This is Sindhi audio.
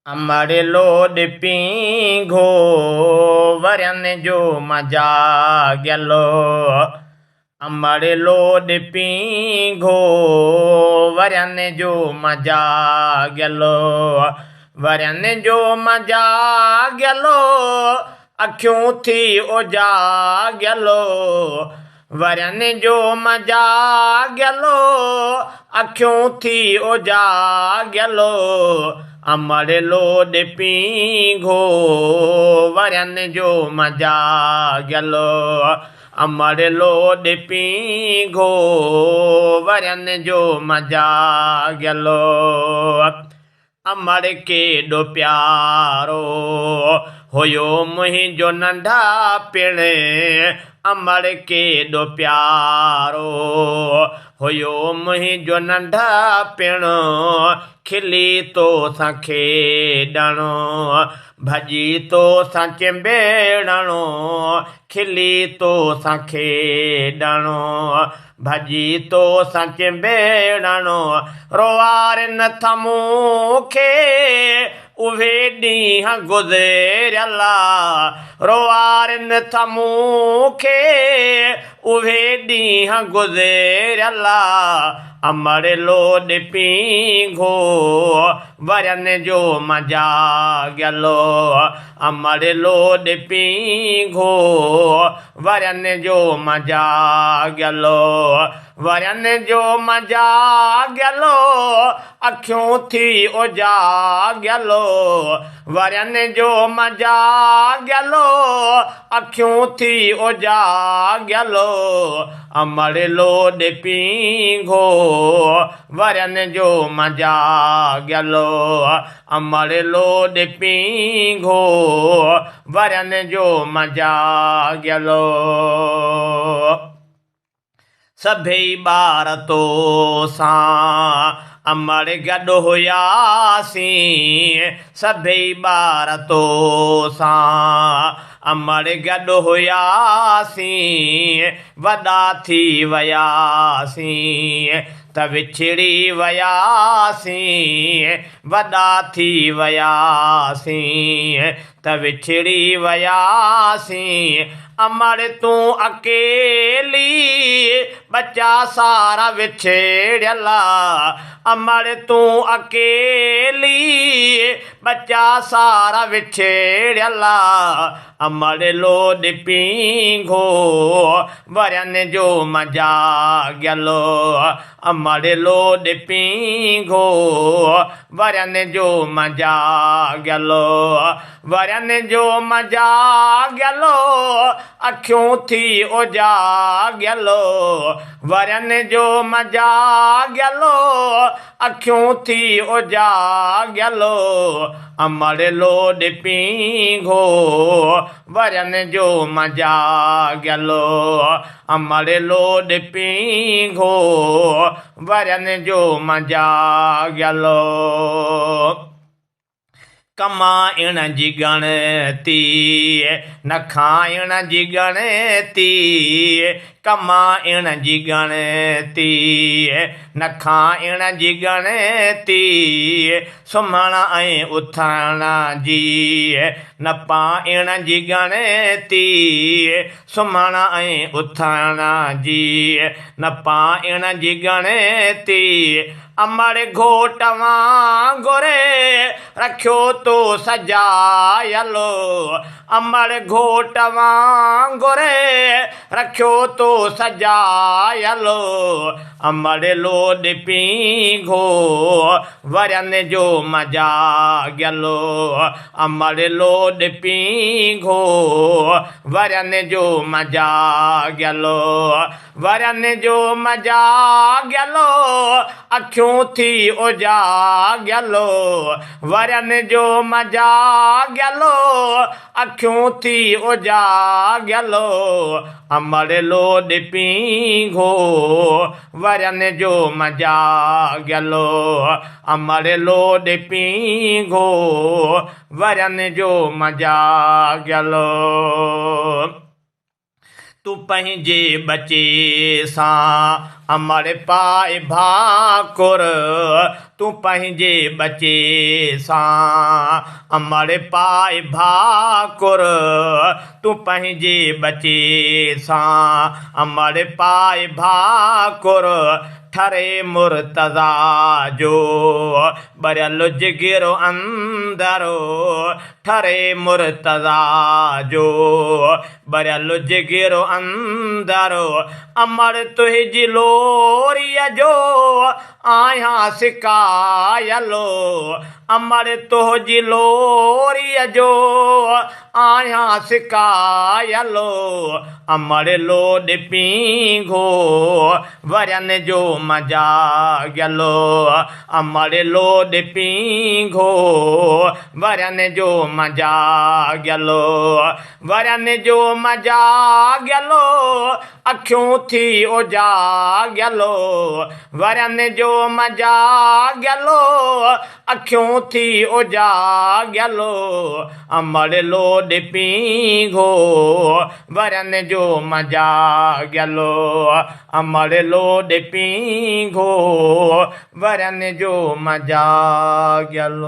امڙ لوڏ پينگهو، ورين جو مجاڳيلو. امڙ لوڏ پينگهو، ورين جو مجاڳيلو. ورين جو مجاڳيلو، اکيون ٿي اجاڳيلو. ورين جو مجاڳيلو، اکيون ٿي اجاڳيلو. امڙ لوڏ پينگهو، ورين جو مجاڳيلو. امڙ لوڏ پينگهو، ورين جو مجاڳيلو. امڙ ڪيڏو پيارو هيو منهنجو ننڍپڻ. امڙ ڪيڏو پيارو هيو منهنجو ننڍپڻ. کلي تو سان کيڏڻ، ڀڄي تو سان چنبيڙڻ. کلي تو سان کيڏڻ، ڀڄي تو سان چنبيڙڻ. روئارين ٿا مون کي اهي ڏينهن گذريل. روئارين ٿا مون کي اهي ڏينهن گذريل. امڙ لوڏ پينگهو، ورين جو مجاڳيلو. امڙ لوڏ پينگهو، ورين جو مجاڳيلو. ورين جو مجاڳيلو، اکيون ٿي اجاڳيلو. ورين جو مجاڳيلو، اکيون ٿي اجاڳيلو. امڙ لوڏ پينگهو، ورين جو مجاڳيلو. امڙ لوڏ پينگهو، ورين جو مجاڳيلو. سڀئي ٻار تو سان امڙ گڏ هياسين. سڀئي ٻار تو سان امڙ گڏ هياسين. وڏا ٿي وياسين ته وڇڙي وياسين. وڏا ٿي وياسين ته وڇڙي وياسين. امڙ تون اڪيلي، ٻچا سارا وڇڙيل. امڙ تون اڪيلي، ٻچا سارا وڇڙيل. امڙ لوڏ پينگهو، ورين جو مجاڳيلو. امڙ لوڏ پينگهو، ورين جو مجاڳيلو. ورين جو مجاڳيلو، اکيون ٿي اجاڳيلو. ورين جو مجاڳيلو، اکيون ٿي اجاڳيلو. امڙ لوڏ پينگهو، ورين جو مجاڳيلو. امڙ لوڏ پينگهو، ورين جو مجاڳيلو. ڪمائڻ جي ڳڻتي، نه کائڻ جي ڳڻتي. ڪمائڻ جي ڳڻتي، نه کائڻ جي ڳڻتي. سمهڻ ۽ اٿڻ جي، نه پائڻ جي ڳڻتي. سمهڻ ۽ اٿڻ جي، نه پائڻ جي ڳڻتي. امڙ گهوٽ وانگر رکيو تو سجايلو. امڙ گهوٽ وانگر رکيو تو سجايلو. امڙ لوڏ پينگهو، ورين جو مجاڳيلو. امڙ لوڏ پينگهو، ورين جو مجاڳيلو. ورين جو مجاڳيلو، اکيون ٿي اجاڳيلو. ورين جو مجاڳيلو، اکيون ٿي اجاڳيلو. امڙ لوڏ پينگهو، ورين جو مجاڳيلو. امڙ لوڏ پينگهو، ورين جو مجاڳيلو. تون پنهنجي ٻچي سان امڙ پائي ڀاڪر، تون پنهنجي ٻچي سان امڙ پائي ڀاڪر، تون پنهنجي ٻچي سان امڙ پائي ڀاڪر، ٺري مرتضيٰ جو ٻريل جگر اندر، ٺري مرتضيٰ جو ٻريل جگر اندر، امڙ تنهنجي لوريء جو آهيان سڪايل، امڙ تنهنجي لوريء جو آهيان سڪايل، امڙ لوڏ پينگهو ورين جو مجاڳيل، امڙ لوڏ پينگهو ورين جو مجاڳيل، ورين جو مجاڳيل، اکيون ٿي اجاڳيل، ورين جو مجاڳيل، اکيون ٿي اجاڳيل، امڙ لوڏ پينگهو ورين جو مجاڳيل، امڙ لوڏ پينگهو ورين جو مجاڳيل.